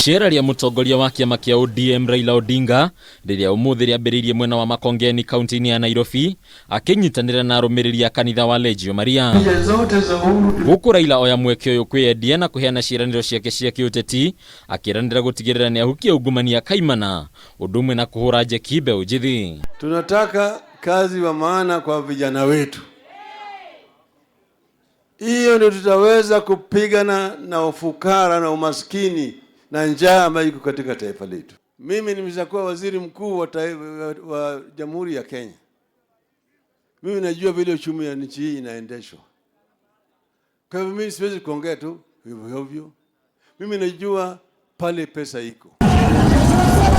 Icera rĩa mũtongoria wa kĩama kĩa ODM Raila Odinga rĩrĩa ũmũthĩ rĩambĩrĩirie mwena wa Makongeni kaunti-inĩ ya Nairobi akĩnyitanĩra na arũmĩrĩri a kanitha wa Legio Maria. Gũkũ Raila oya mweke ũyũ kwĩyendia na kũheana ciĩranĩro ciake cia kĩũteti akĩranĩra gũtigĩrĩra nĩ ahukia ungumania kaimana ũndũ ũmwe na kũhũra njeki mbeũ njĩthĩ. Tunataka kazi wa maana kwa vijana wetu. Hiyo ndio tutaweza kupigana na ufukara na umaskini na njaa ambayo iko katika taifa letu. Mimi nimeshakuwa waziri mkuu wa Jamhuri ya Kenya. Mimi najua vile uchumi ya nchi hii inaendeshwa. Kwa hivyo mimi siwezi kuongea tu hivyo hivyo. Mimi najua pale pesa iko.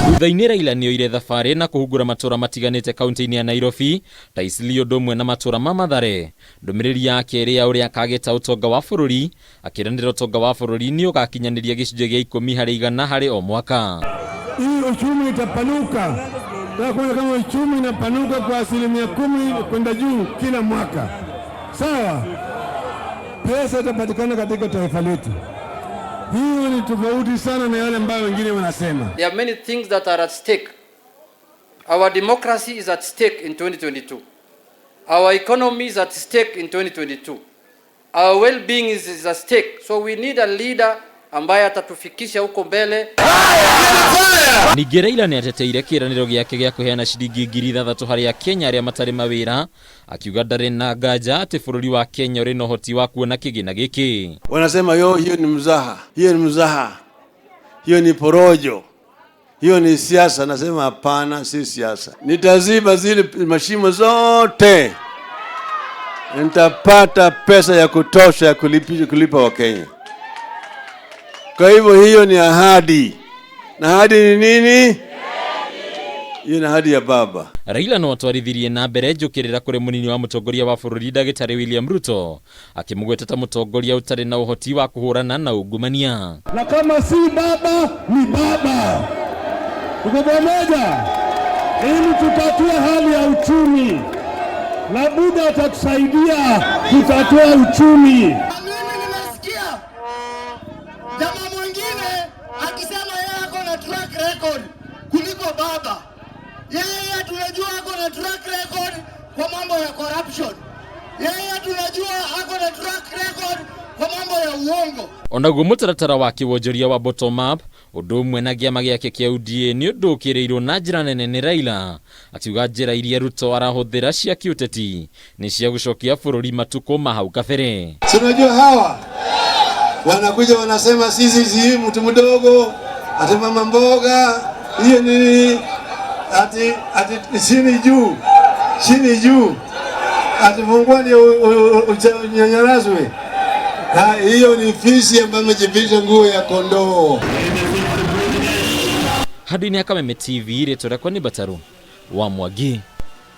Thutha-inĩ Raila nĩoire thabarĩ na kũhungura matũra matiganĩte kaunti-inĩ ya Nairobi ta Eastleigh ũndũ ũmwe na matũra ma Mathare. Ndũmĩrĩri yake ĩrĩ ya ũrĩa akagĩta ũtonga wa bũrũri akĩranĩra ũtonga wa bũrũri nĩ ũgakinyanĩria gĩcunjĩ gĩa 10% harĩ o mwaka. Hii uchumi itapanuka na kuona kama uchumi inapanuka kwa 10% kwenda juu kila mwaka. Sawa, pesa itapatikana katika taifa letu. Hiyo ni tofauti sana na yale ambayo wengine wanasema. There are many things that are at stake. Our democracy is at stake in 2022. Our economy is at stake in 2022. Our well-being is at stake. So we need a leader ambaye atatufikisha huko mbele. Ningĩ Raila nĩ ateteire kĩĩranĩro gĩake gĩa kũheana ciringi 6,000 harĩ Akenya arĩa matarĩ mawĩra, akiuga ndarĩ na nganja atĩ bũrũri wa Kenya ũrĩ na ũhoti wa kuona kĩgĩna gĩkĩ. Wanasema yo, hiyo ni mzaha, hiyo ni mzaha, hiyo ni porojo, hiyo ni siasa. Nasema hapana, si siasa. Nitaziba zile mashimo zote, nitapata pesa ya kutosha ya kulipa Wakenya. Kwa hivyo hiyo ni ahadi, na ahadi ni nini? Hiyo ni ahadi ya baba. Raila no atwarithirie na mbere njũkĩrĩra kũrĩ mũnini wa mũtongoria wa bũrũri ndagĩtarĩ William Ruto akĩmũgweta ta mũtongoria ũtarĩ na ũhoti wa kũhũrana na ungumania. Na kama si baba ni baba. Tuko pamoja ili tutatue hali ya uchumi, na Buda atatusaidia kutatua uchumi. Mimi nimesikia jamaa mwingine akisema yeye ako na track record kuliko baba. Yeye tunajua ako na track record kwa mambo ya corruption. Yeye tunajua ako na track record kwa mambo ya uongo. Onaguo mũtaratara wa kĩwonjoria wa bottom up ũndũ ũmwe na kĩama gĩake kĩa UDA nĩ ũndũ ũkĩrĩirwo na njĩra nene nĩ Raila akiuga njĩra iria Ruto arahũthĩra cia kĩũteti nĩ cia gũcokia bũrũri matukũ ma hau kabere. Si unajua hawa wanakuja wanasema sisi si mtu mdogo, ati mama mboga hiyo nini, ati chini juu, chini juu, ati fungua ndio unyanyaraswe. Hiyo ni fisi ambayo amejivisha nguo ya kondoo. Handũ-inĩ ya Kameme TV, rĩtwa rĩakwa nĩ Bataru wa Mwangi.